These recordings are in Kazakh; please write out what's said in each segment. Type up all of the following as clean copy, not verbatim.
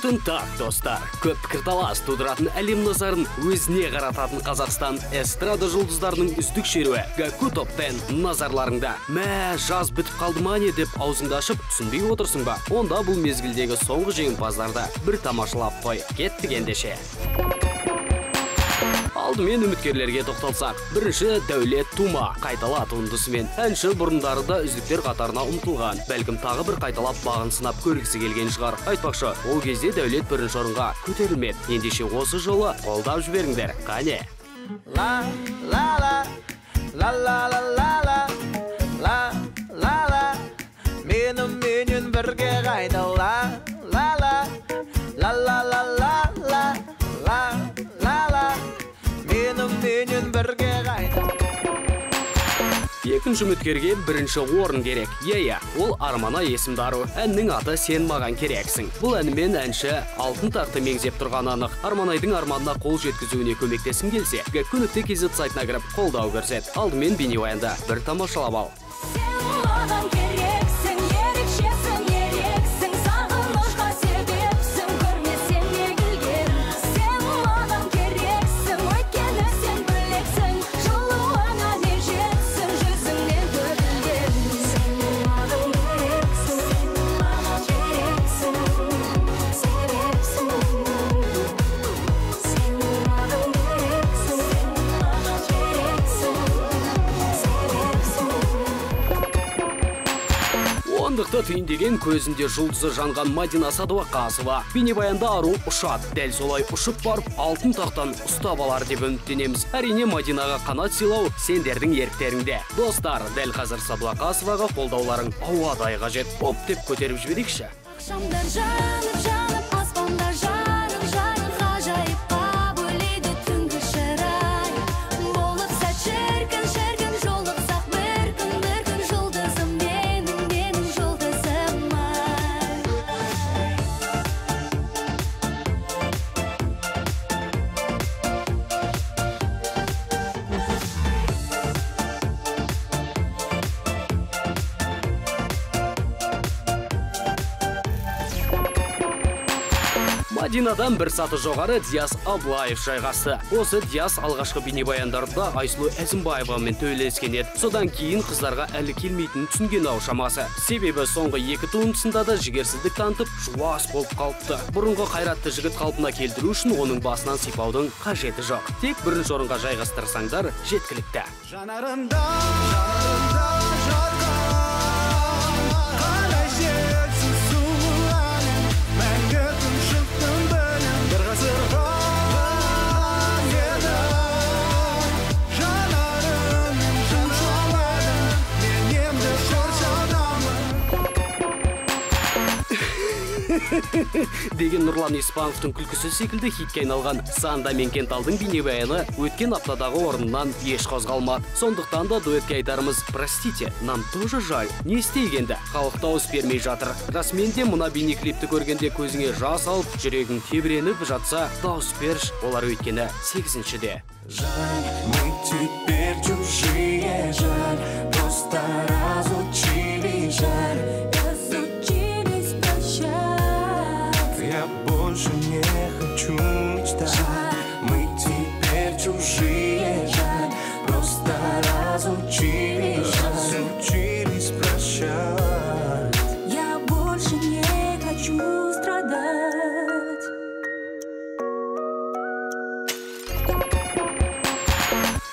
Алтын тақ, достар. Көп пікірталас тудыратын, әлем назарын өзіне қарататын Қазақстан эстрада жұлдыздарының үздік шеруі Гәкку Топ 10 назарларыңда. Мә, жаз бітіп қалды ма не деп аузыңды ашып түсінбей отырсың ба? Онда бұл мезгілдегі соңғы жеңімпаздарды бір тамашалап қой. Кеттік ендеше. Алдымен үміткерлерге тоқталсақ. Бірінші Дәулет Тума қайтала туындысымен. Әнші бұрындары да үздіктер қатарына ұмтылған. Бәлкім тағы бір қайталап бағын сынап көргісі келген шығар. Айтпақшы, ол кезде Дәулет бірінші орынға көтерілмеді. Ендеше осы жолы қолдап жіберіңдер. Қане. Ла ла ла ла ла ла ла ла ла ла ла меніменен бірге қайтала ла ла ла ла ла ла ла ла ла ла меніменен бірге қайта. Екінші үміткерге бірінші орын керек. Иә, ол Армана есімді ару. Әннің аты «Сен маған керексің». Бұл әнімен әнші алтын тақты меңзеп тұрғаны анық. Арманайдың арманына қол жеткізуіне көмектескің келсе, gakku.kz сайтына кіріп қолдау көрсет. Алдымен бейнебаянды бір тамашалап ал. Сен маған керексің, ерекшесің, ерексің, сағынышқа себепсің, көрмесем егілген. Сен маған керексің, өйткені сен бөлексің, жылуыңа не жетсін, жүзіңнен төгілген. Сен маған керексің, маған керексің, себепсің. Сен маған керексің, маған керексің, себепсің. Ондықты түйіндеген көзінде жұлдызы жанған Мадина Садуақасова. Бейнебаянда ару ұшады. Дәл солай ұшып барып алтын тақтан ұстап алар деп үміттенеміз. Әрине, Мадинаға қанат сыйлау сендердің еріктеріңде. Достар, дәл қазір Садуақасоваға қолдауларың ауадай қажет. Оп деп көтеріп жіберейікші. Ақшамдар жанып, жанып, аспанда жарық, жарық, ғажайыпқа бөлейді түнгі шырай. Болып сәт шіркін, шіркін, жолықсақ бір күн, бір күн, жұлдызым менің, менің жұлдызым ай. Мадинадан бір саты жоғары Диас Аблаев жайғасты. Осы Диас алғашқы бейнебаяндарда Айсұлу Әзімбаевамен төбелескен еді. Содан кейін қыздарға әлі келмейтінін түсінген ау шамасы. Себебі соңғы екі туындысында да жігерсіздік танытып, жуас болып қалыпты. Бұрынғы қайратты жігіт қалпына келтіру үшін оның басынан сипаудың қажеті жоқ. Тек бірінші орынға жайғастырсаңдар жеткілікті. Жанарында жатқан қалай жетсін сұлу әлем, мәңгі тұншықтым білем, бір ғасырға едім. Жанарыңмен тұншығады, мен енді шаршадамын. Деген Нұрлан Испановтың күлкісі секілді хитке айналған Санда мен Кенталдың бейнебаяны өткен аптадағы орнынан еш қозғалмады. Сондықтан да дуэтке айтарымыз: простите, нам тоже жаль. Не істейік енді? Халық дауыс бермей жатыр. Расымен де мына бейнеклипті көргенде көзіңе жас алып, жүрегің тебіреніп жатса, дауыс берші. Олар өйткені 8-шіде. Жаль, мы теперь чужие, жаль, просто разучились, жаль, Разучились прощать. Я больше не хочу мечтать. Мы теперь чужие, жаль, просто разучились, жаль, разучились прощать. Я больше не хочу страдать.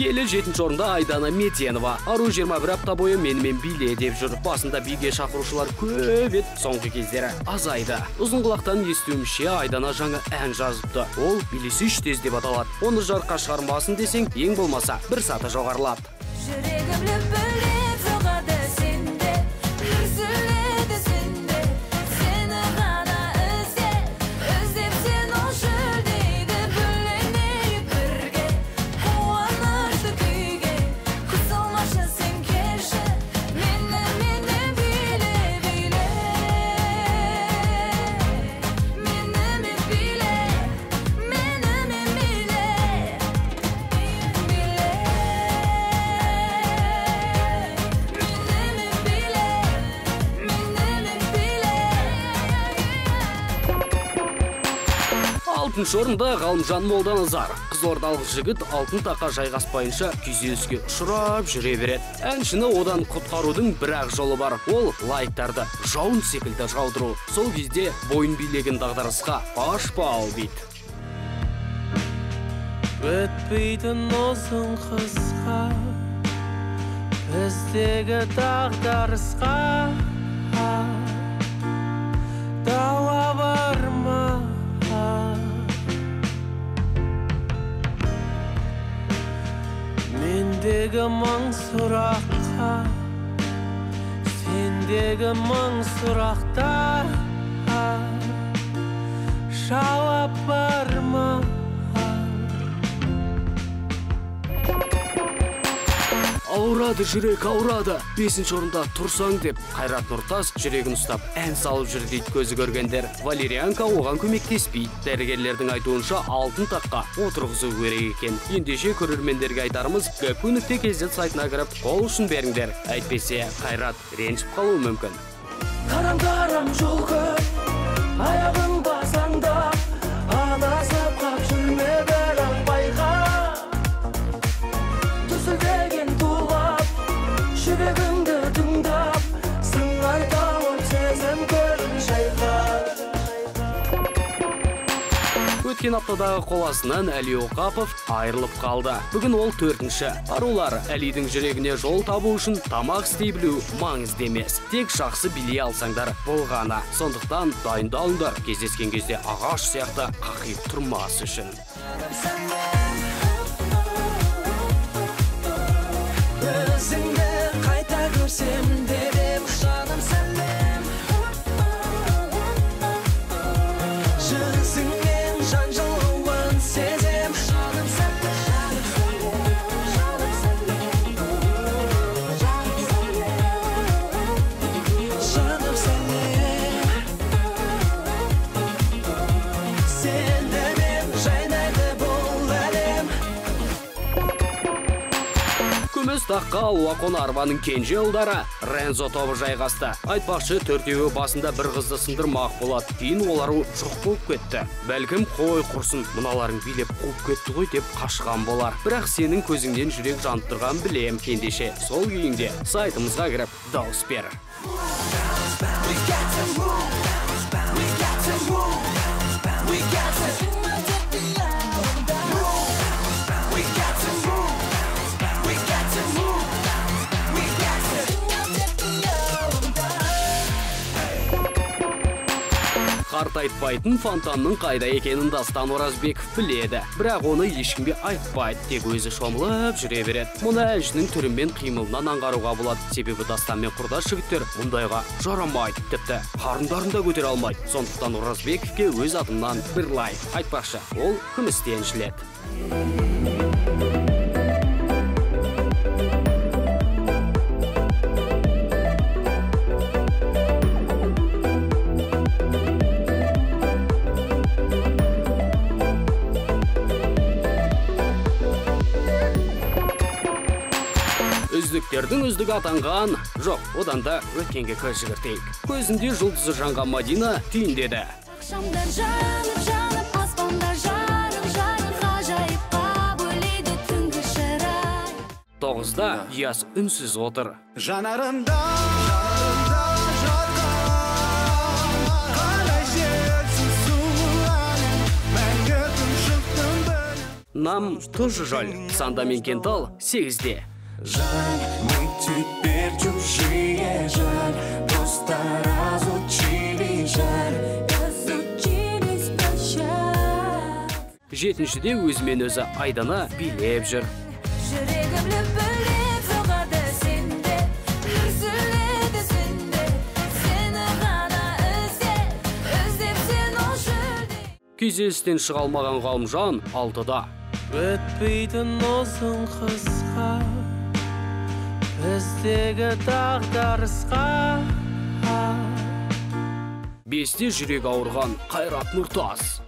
Келі 7-ші орында Айдана Меденова. Ару 21 апта бойы менімен биле деп жүр. Басында биге шақырушылар көп еді, соңғы кездері азайды. Ұзын құлақтан естуімше, Айдана жаңа ән жазыпты. Ол «Билесейші тез» деп аталады. Оны жарыққа шығармасын десең, ең болмаса бір саты жоғарылады. Жүрегім лүпілдеп соғады сенде, дүрсіледі сенде, сені ғана іздеп, іздеп сен ол шөлдейді, бөленейік бірге, қуанышты күйге, қысылмашы сен келші, мені, мені биле, биле, менімен биле, менімен биле, биле. Төртінші орында Ғалымжан Молданазар. Қызылордалық жігіт алтын таққа жайғаспайынша күйзеліске ұшырап жүре береді. Әншіні одан құтқарудың бір-ақ жолы бар. Ол лайктарды жауын секілді жаудыру. Сол кезде бойын билеген дағдарысқа қашпау дейді. Бітпейтін ұзын қысқа біздегі дағдарысқа дауа бар ма? Мендегі мың сұраққа, сендегі мың сұрақтар жауап бар ма? Ауырады жүрек, ауырады. Бесінші орында тұрсаң деп Қайрат Нұртас жүрегін ұстап ән салып жүр дейді көзі көргендер. Валерианка оған көмектеспейді. Дәрігерлердің айтуынша алтын таққа отырғызу керек екен. Ендеше көрермендерге айтарымыз, gq.kz сайтына кіріп қол ұшын беріңдер. Әйтпесе Қайрат ренжіп қалуы мүмкін. Тарам-тарам жол көп, аяғың басаңдап, адасып қап жүрме бірақ байқа. Дүрсілдеген тулап, жүрегіңді тыңдап, сыңар тауып сезім көлін шайқа. Өткен аптадағы қоласынан Әли Оқапов айырылып қалды. Бүгін ол төртінші. Арулар, Әлидің жүрегіне жол табу үшін тамақ істей білу маңызды емес. Тек жақсы билей алсаңдар болғаны. Сондықтан дайындалыңдар, кездескен кезде ағаш сияқты қақиып тұрмас үшін. Өзіңді қайта көрсем деп ем, жаным сәлем. Жүзіңнен жан жылуын сезем, жаным сәлем. Жаным сәлем. Сенімен жайнайды бұл әлем. Күміс таққа Алуа Қонарованың кенже ұлдары Рензо тобы жайғасты. Айтпақшы, төртеуі басында бір қызды сындырмақ болады. Кейін олар жоқ болып кетті. Бәлкім қой құрсын, мыналарың билеп қуып кетті ғой деп қашқан болар. Бірақ сенің көзіңнен жүрек жанып тұрған білем. Ендеше сол күйіңде сайтымызға кіріп дауыс бер. Қартайтпайтын фонтанның қайда екенін Дастан Оразбеков біледі. Бірақ оны ешкімге айтпайды, тек өзі шомылып жүре береді. Мұны әншінің түрі мен қимылынан аңғаруға болады. Себебі Дастан мен құрдас жігіттер мұндайға жарамайды, тіпті қарындарын да көтере алмайды. Сондықтан Оразбековке өз атымнан бір лайк. Айтпақшы, ол күмістен жилет. Үздіктердің үздігі атанған, жоқ, одан да өткенге көз жүгіртейік. Көзінде жұлдызы жанған Мадина түйіндеді. Шамдар жанып, жанып, аспанда жарық, жарық, ғажайыпқа бөлейді түнгі шырай. 9-да Диас үнсіз отыр. Жанарында жатқан қалай жетсін сұлу әлем, мәңгі тұншықтым бір. Нам тоже жаль. Санда мен Кентал 8-де. Жаль, мы теперь чужие, жаль, просто разучились, жаль, разучились прощать. 7-шіде өзімен өзі Айдана билеп жүр. Жүрегім лүпілдеп соғады сенде, үзіледі сенде, сені ғана іздеп, іздеп сен ол жүлде. Күйзелістен шыға алмаған Ғалымжан 6-да. Бітпейтін ұзын қысқа біздегі дағдарысқа. 5-те жүрек ауырған Қайрат Нұртас.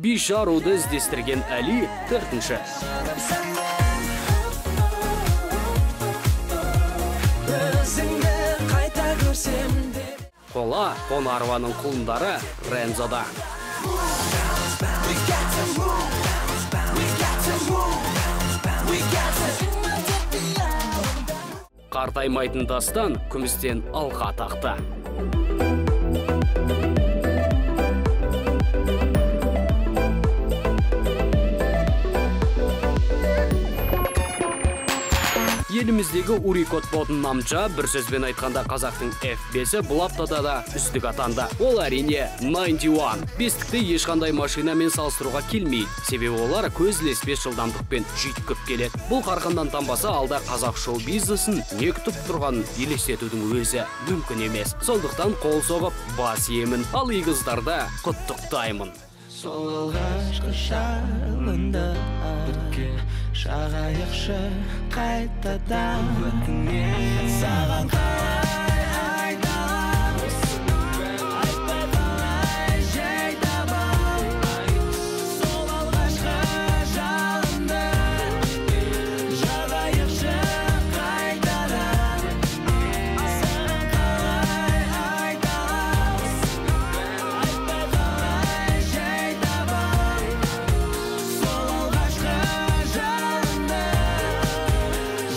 Биші аруды іздестірген Әли 4-ші. Көрсем деп. Қола Қонарованың құлындары Рензода. Қартаймайтын дастан күмістен алқа тақты. Еліміздегі Урикот Бодын Намча, бір сөзбен айтқанда қазақтың F5-і бұл аптада да үздік атанды. Ол әрине 91. Бестікті ешқандай машинамен салыстыруға келмейді. Себебі олар көз ілеспес жылдамдықпен жүйткіп келеді. Бұл қарқыннан танбаса алда қазақ шоу-бизнесін не күтіп тұрғанын елестетудің өзі мүмкін емес. Сондықтан қол соғып бас иемін. Ал егіздарды құттықтаймын. Сол алғашқы жалынды бірге жағайықшы қайтадан. Өтінемін саған қалай айтамын, айтпай қалай жай табам. Сол алғашқы жалынды жағайықшы қайтадан. Саған қалай айтамын, айтпай қалай жай табам. Сол алғашқы жалынды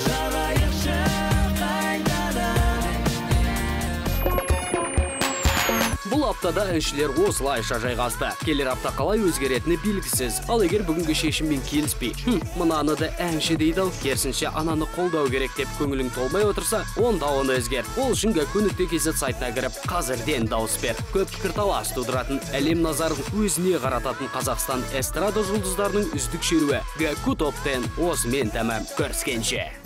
жағайықшы қайтадан. Бұл аптада әншілер осылайша жайғасты. Келер апта қалай өзгеретіні белгісіз. Ал егер бүгінгі шешіммен келіспей, мынаны да әнші дейді ау, керісінше ананы қолдау керек деп көңілің толмай отырса, онда оны өзгерт. Ол үшін гакку.kz сайтына кіріп, қазірден дауыс бер. Көп пікірталас тудыратын, әлем назарын өзіне қарататын Қазақстан эстрада жұлдыздарының үздік шеруі Гакку Топ 10 осымен тәмам. Көріскенше.